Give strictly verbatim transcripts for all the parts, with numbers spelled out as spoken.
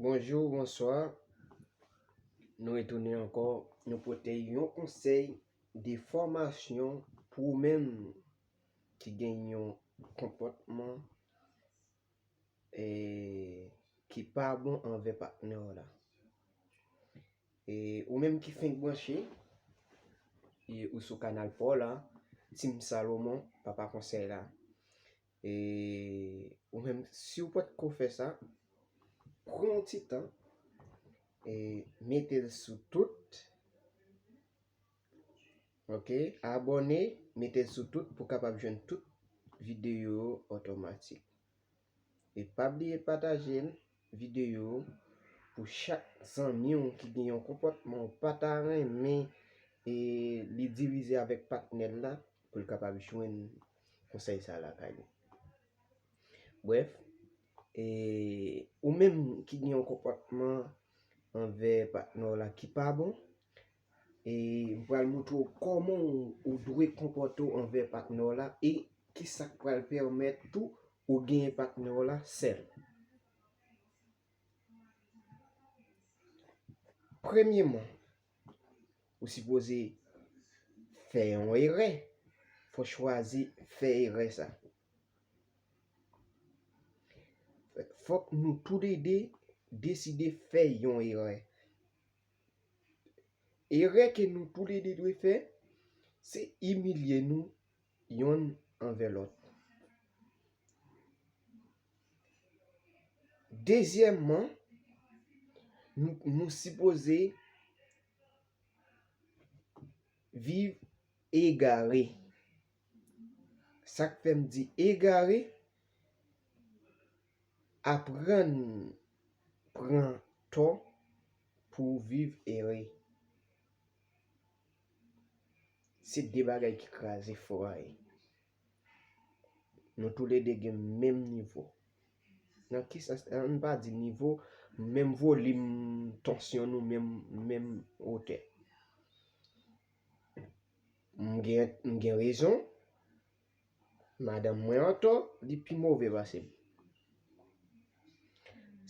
Bonjou, bonswa. Nou retounen ankò. Nou pote yon konsèy de fòmasyon pou ou menm ki gen yon konpòtman, e, ki pa bon anvè patnè w la. E, ou menm ki fenk branche, e, ou sou kanal pa w la, Team Salomon, papa konsèy la. E, ou menm, si w potko fè sa, pran yon ti tan, e, mete l sou tout. Ok, abòne, mete l sou tout pou w kapab jwenn tout videyo yo otomatik. E pa bliye pataje videyo pou chak zanmi w ki gen yon konpòtman w pa ta renmen, e, li divize avèk patnè l la, pou l kapab jwenn konsèy sa lakay li. Brèf, e, ou menm ki gen yon konpòtman anvè patnè w la ki pa bon, e, m pral montre w kòman w, ou dwe konpòte w anvè patnè w la e kisa k pral pèmèt tou ou genyen patnè w la sèl. Premyeman, ou sipoze fè yon erè. Fò w chwazi fè erè sa. Fòk nou toulede deside fè yon erè. Erè ke nou toulede dwe fè, se imilye nou yonn anvè lòt. Dezyèmman, nou, nou sipoze viv egare. Sa k fè m di egare, aprann pran tò pou w viv ere. Se de bagay ki kraze fwaye. Nou toulede gen menm nivo. Nan ki sans? Ann pa di nivo, menm volim tansyon nou, menm, menm wotè. M gen, m gen rezon. Madanm mwen antò, li pi move pase m.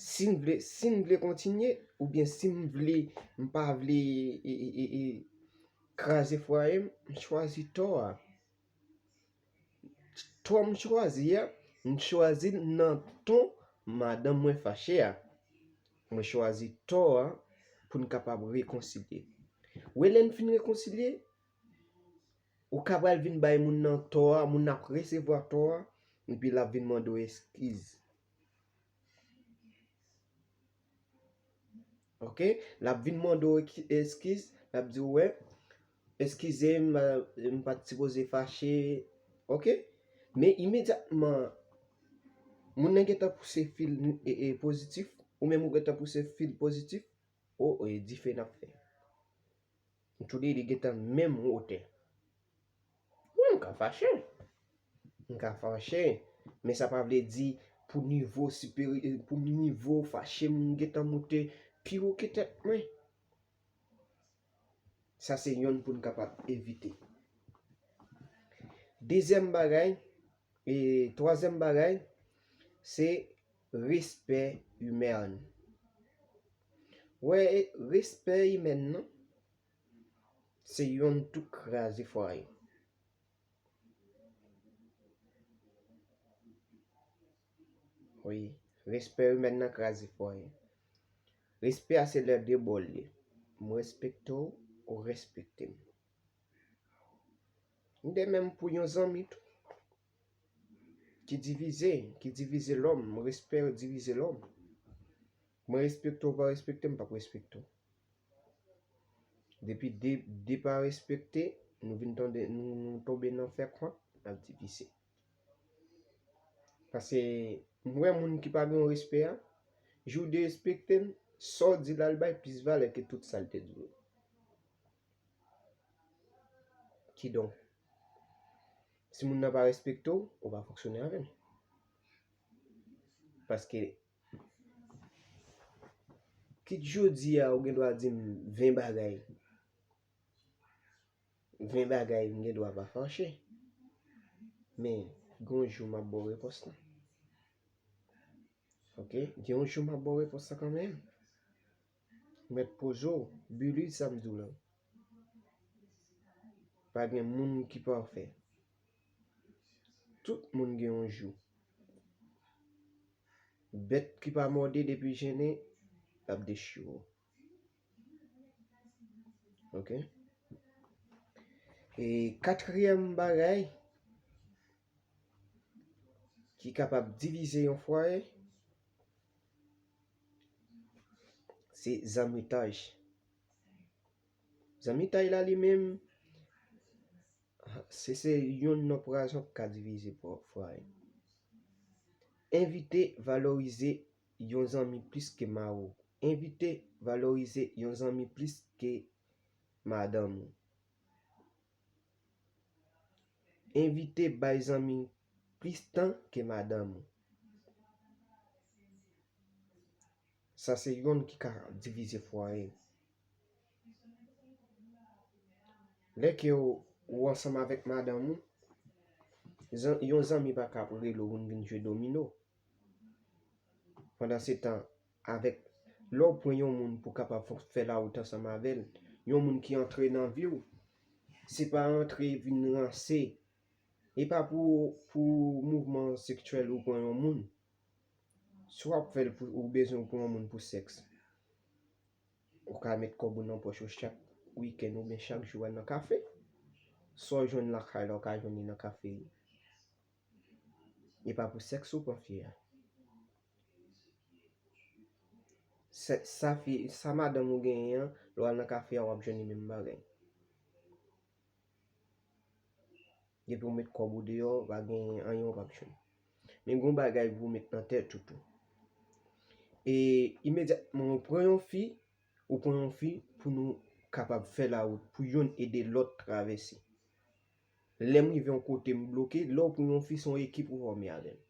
Si m vle, si m vle kontinye, oubyen si m vle, m pa vle, e, e, e, e, kraze fwaye m, m chwazi tò a. Tò m chwazi a, m chwazi l nan ton madanm mwen fache a. Mwen chwazi tò a pou n kapab rekonsilye. Ou wè lè n fin rekonsilye, ou ka pral vin bay moun nan tò a, moun nan ap resevwa tò a, epi l ap vin mande w eskiz. Ok? L ap vin mande w eki-, eskiz, l ap di w, wè, eskize m, m pa t sipoze fache. Ok? Men imedyatman, moun nan gentan pouse fil, e, e, pozitif, ou menm ou gentan pouse fil pozitif, o, e, dife n ap fè. Nou toulede gentan menm wotè. Wi, m ka fache. M ka fache. Men sa pa vle di pou nivo siperye-, pou nivo fache m gentan moute pi wo ke tèt mwen. Sa se yonn pou n kapab evite. Dezyèm bagay, e twazyèm bagay, se respè imèn. Wè, respè imèn nan, se yonn tou kraze fwaye. Wi, respè imèn nan kraze fwaye. Respè a se lè de bò l ye. M respekte w, ou respekte m. De menm pou yon zanmi tou. Ki divize, ki divize lòm, respè divize lòm. Mwen respekte w, pa respekte m, p ap respekte w. Depi de, de pa respekte, nou vin tonbe, nou, nou tonbe nan fè kont, n ap divize. Paske m wè moun ki pa gen respè a, jou w derespekte l, sa w di la, l bay plis valè ke tout sa l te di w. Kidonk, si moun nan pa respekte w, ou pa fonksyone avè l. Paske, kit jodi a ou gen dwa di m ven bagay, ven bagay, m gen dwa pa fache. Men, gon jou m ap ba w repons lan. Ok? Ok? Gen yon jou m ap ba w repons la kanmenm. Mèt poze w, Billy, sa m di w la. Pa gen moun ki pafè. Tout moun gen yon jou. Bèt ki pa mòde depi jennen, l ap dechire w. Ok? E katriyèm bagay ki kapab divize yon fwaye, se zanmitaj. Zanmitaj la li menm, se, se yonn nan pwazon k ka divize fwaye. Evite valorize yon zanmi plis ke mari w. Evite valorize yon zanmi plis ke madanm ou. Evite bay zanmi plis tan ke madanm ou. Sa se yonn ki ka divize fwaye. Lè ke w, ou ansanm avèk madanm ou, zan- yon zanmi pa ka ap rele w pou n vin jwe domino. Pandansetan, avèk, lè w pran yon moun pou kapab fè lawout ansanm avè l, yon moun ki antre nan vi w, se pa antre vin ranse. E pa pou, pou mouvman seksyèl ou pran yon moun. Si w ap fè l pou, ou bezwen w pran yon moun pou sèks, ou ka met kòb ou nan pòch ou chak wikenn oubyen chak jou al nan kafe. Sa w jwenn lakay la, ou ka jwenn li nan kafe. E pa pou sèks ou pran fi a. Sa, sa fi, sa madanm ou genyen an, lè w al nan kafe a, w ap jwenn li menm bagay. Depi w met kòb ou deyò, pa gen anyen w p ap jwenn. Men gon bagay pou w met nan tèt ou tou. E imedyatman ou pran yon fi, ou pran yon fi pou nou kapab fè lawout, pou yonn ede lòt travèse. Lè m rive yon kote m bloke, lè w pran yon fi, se yon ekip ou fòme avè l.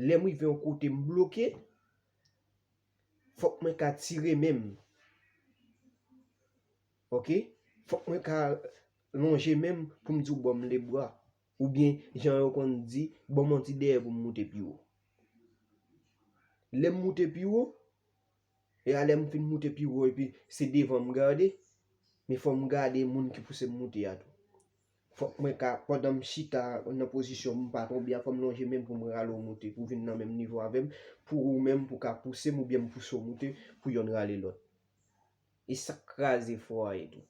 Lè m rive yon kote m bloke, fòk mwen ka tire men m. Ok? Fòk mwen ka lonje men m pou m di w ban m lebra. Oubyen, jan yo konn di, ban m yon ti dèyè pou m moute pi wo. Lè m moute pi wo, e a lè m fin moute pi wo, epi se devan m gade, men fò m gade moun ki pouse m moute a tou. Fòk mwen ka, pandan m chita nan pozisyon m pa tonbe a, fò m lonje men m pou m rale w moute, pou w vin nan menm nivo avè m, pou ou menm pou ka pouse m oubyen m pouse w moute, pou yonn rale lòt. E sa k kraze fwaye tou.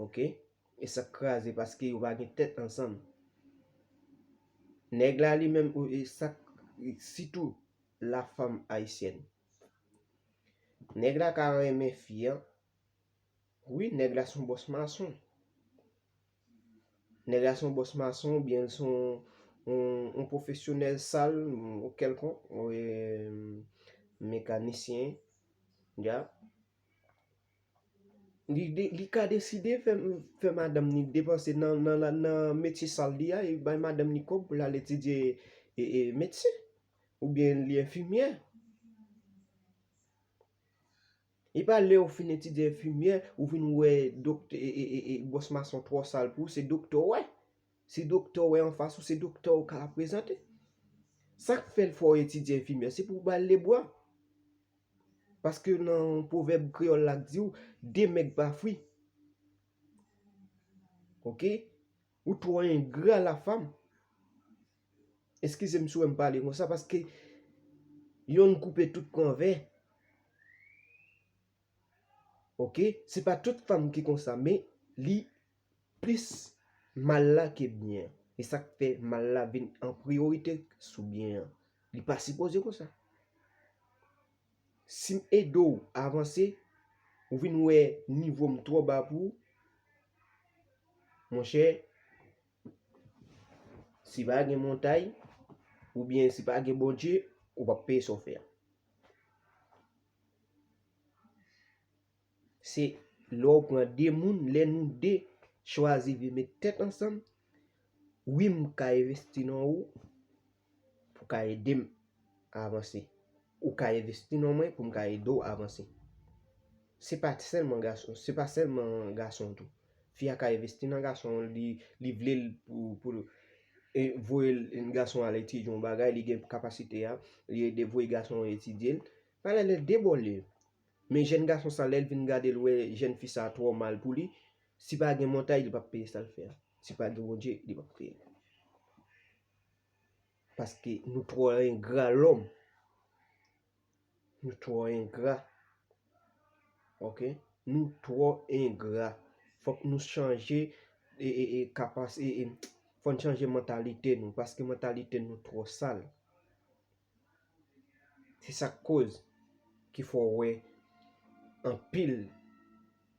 Ok? E sa k kraze paske yo pa gen tèt ansanm. Nèg la li menm, ou, e sa k, sitou la femme haïtienne. Nèg la ka renmen fi an, wi, nèg la se yon bòs mason. Nèg la se yon bòs mason, oubyen l se yon, yon, yon pwofesyonèl sal, yon kèlkonk, e, mekanisyen, ya. Li, li, li ka deside fè, fè madanm ni depanse nan, nan, nan, nan metye sal li a, e bay madanm ni kòb pou l al etidye, e, e, medsen, oubyen li enfimyè. E pa lè ou fin etidye enfimyè, ou vin wè doktè, e, e, e, e, bòs mason twò sal pou ou, se doktè w wè. Se doktè w wè anfas ou, se doktè w ka prezante. Sa k fè l fè w etidye enfimyè, se pou w ba l lebra. Paske nan pwovèb kreyòl la k di w, de mèg pa fri. Ok? Ou twò engra la femme. Eskize m si w wè m pale konsa, paske yonn koupe tout pran vè. Ok? Se pa tout fanm ki konsa, men li plis mal la ke byen an. E sa k fè mal la vin an priyorite sou byen an. Li pa sipoze konsa. Si m ede w avanse, ou vin wè nivo m twò ba pou ou, monchè, si pa gen montay, oubyen si pa gen Bondye, ou p ap peye sa w fè a. Se lè w pran de moun, lè nou de chwazi vin met tèt ansanm, wi, m ka envesti nan ou pou w ka ede m avanse. Ou ka envesti nan mwen pou m ka ede w avanse. Se pa sèlman gason, se pa sèlman gason tou. Fi a ka envesti nan gason, li, li vle l pou, pou l. e, voye l, gason al etidye yon bagay, li gen kapasite a, li ede voye gason an etidye l. Paralèl de bò l ye. Men jèn gason sa, lè l vin gade l, wè jèn fi sa twò mal pou li, si pa gen montay, li p ap peye sa l fè a. Si pa gen Bondye, li p ap peye. Paske nou twò engra, lòm. Nou twò engra. Oke? Nou twò engra. Fòk nou chanje, e, e, e, kapas-, e, e, fò n chanje mantalite nou, paske mantalite nou twò sal. Se sa k koz ki fè w wè anpil,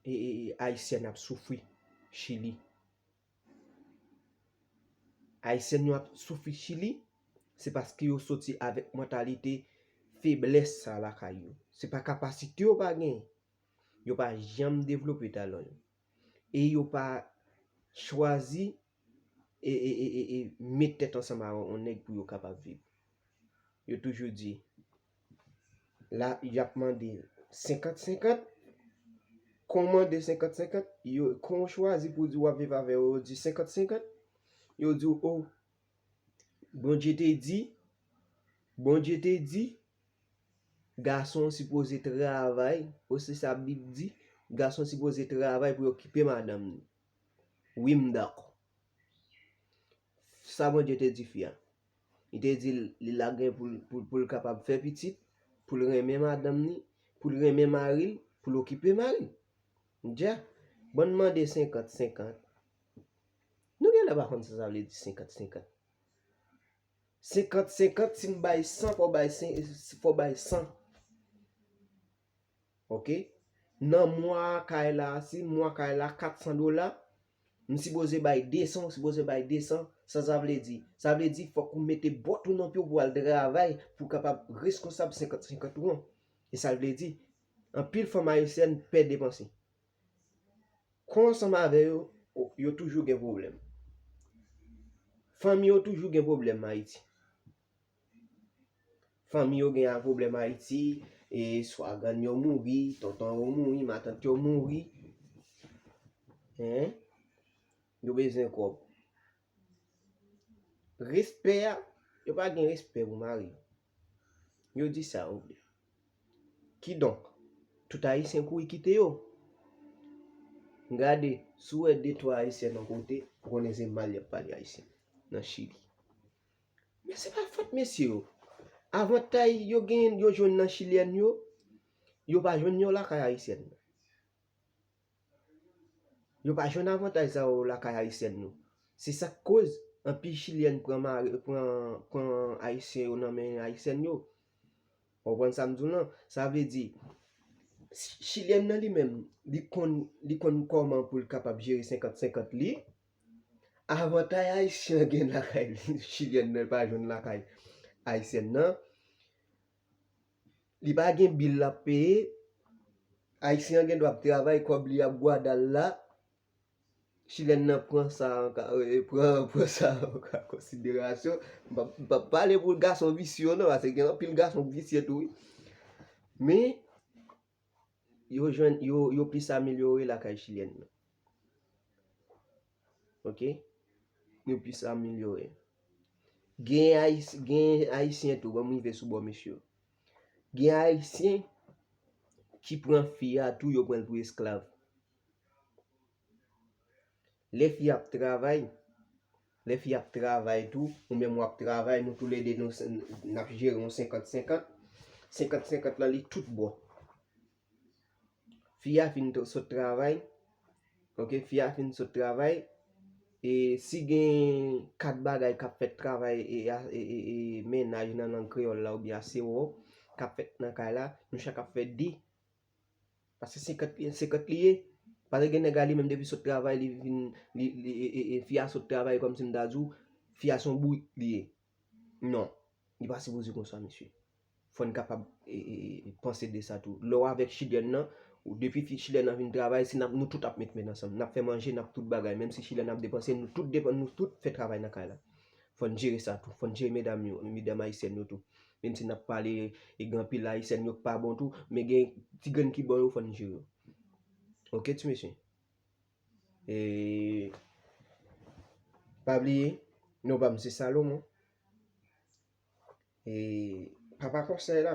e, e, e, Ayisyen ap soufri Chili. Ayisyen yo ap soufri Chili, se paske yo soti avèk mantalite feblès sa lakay yo. Se pa kapasite yo pa genyen. Yo pa janm devlope talan yo. E yo pa chwazi e, e, e, e, e met tèt ansanm ak yon nèg pou yo kapab viv. Yo toujou di, la, y ap mande senkant senkant. Kon w mande senkant senkant, yo, kon w chwazi pou di w ap viv avè yo, yo di senkant senkant. Yo di w, o, Bondye te di, Bondye te di, gason sipoze travay, o se sa Bib di, gason sipoze travay pou l okipe madanm li. Wi, m dakò. Sa Bondye te di fi a? Li te di l, li la gen pou l, pou, pou l kapab fè pitit, pou l renmen madanm li, pou l renmen mari l, pou l okipe mari l. Dja, bann mande senkant senkant. Nou genlè pa konn sa sa vle di senkant senkant. Senkant senkant, si m bay san, fò w bay sen-, fò w bay san. Oke? Nan mwa a kay la, si mwa kay la kat san dola, m sipoze bay de san, ou sipoze bay de san. Sa sa vle di? Sa vle di fòk ou mete bòt ou nan pye w pou w al travay, pou w kapab reskonsab senkant senkant ou an. E sa l vle di, anpil fanm ayisyèn pè depanse. Kon ansanm avè yo, yo toujou gen pwoblèm. Fanmi yo toujou gen pwoblèm Ayiti. Fanmi yo gen a pwoblèm Ayiti, e swa grann yo mouri, tonton yo mouri, matant yo mouri. Hein? Yo bezwen kòb. Respè a, yo pa gen respè pou mari yo. Yo di sa yo vle. Kidonk, tout Ayisyen kouri kite yo. Gade, si w wè de twa Ayisyen nan kote, ou konnen se mal y ap pale Ayisyen nan Chili. Men se pa fòt mesye yo. Avantay yo gen, yo jwenn nan Chilyèn yo, yo pa jwenn yo lakay Ayisyèn nan. Yo pa jwenn avantay sa yo lakay Ayisyèn yo. Se sa k koz anpil Chilyèn pran mari, pran, pran Ayisyen yo nan men Ayisyèn yo. Ou konprann sa m di w lan? Sa vle di, Chilyèn nan li menm, li konn, li konn kòman pou l kapab jere senkant senkant li. Avantay Ayisyen an gen lakay Chilyèn nan, li pa jwenn lakay Ayisyèn nan. Li pa gen bil l ap peye. Ayisyen an gen dwa ap travay, kòb li ap gwada l la. Chilyèn nan pran sa an ka, e, pran, pran sa an ka konsiderasyon. M p ap, m p ap pale pou gason visye yo non, paske gen anpil gason visye tou, wi. Men, yo jwenn, yo, yo plis amelyore lakay Chilyèn nan. Oke? Yo plis amelyore. Gen Ayis-, gen Ayisyen tou, ban m rive sou bò mesye yo. Gen Ayisyen ki pran fi a tou, yo pran l pou esklav. Lè fi ap travay, lè fi ap travay tou, ou menm w ap travay, nou toulede nou, n ap jere yon senkant senkant. Senkant senkant lan, li tout bon. Fi a fin t-, sot travay, oke, fi a fin sot travay, e si gen kat bagay k ap fèt travay, e, a, e, e, e mennaj nan lang kreyòl la, oubyen a sewo, k ap fèt nan kay la, nou chak ap fè de. Paske senkant, senkant li ye. Paske gen nèg la li menm depi sot travay, li vin, li, li, e, e, e, fi a sot travay kòmsi m ta di w, fi a se yon bourik li ye. Non. Li pa sipoze konsa, mesye. Fò n kapab, e, e, e, panse de sa tou. Lè w avèk Chilyèn nan, ou depi fi Chilyèn nan vin travay, se n ap, nou tout ap met men ansanm. N ap fè manje, n ap tout bagay. Menm si Chilyèn ap depanse, nou tout depan, nou tout fè travay nan kay la. Fò n jere sa tou. Fò n jere medam yo, medam ayisyèn yo tou. Menm si n ap pale, e gen anpil ayisyèn yo k pa bon tou, men gen ti grenn ki bon yo, fò n jere yo. Oke, ti mesye? E pa bliye, Non pa m se Salomon. E papa konsèy la,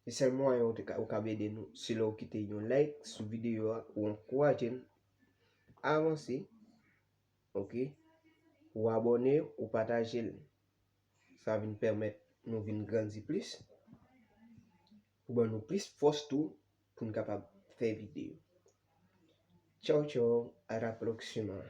se sèl mwayen ou te ka, ou ka ede nou, se lè ou kite yon like sou videyo a, ou ankouraje n avanse, ok? Ou abòne, ou pataje l. Sa vin pèmèt nou vin grandi plis, pou ban nou plis fòs tou, pou n kapab fè videyo. Tchaw, tchaw, a la próxima.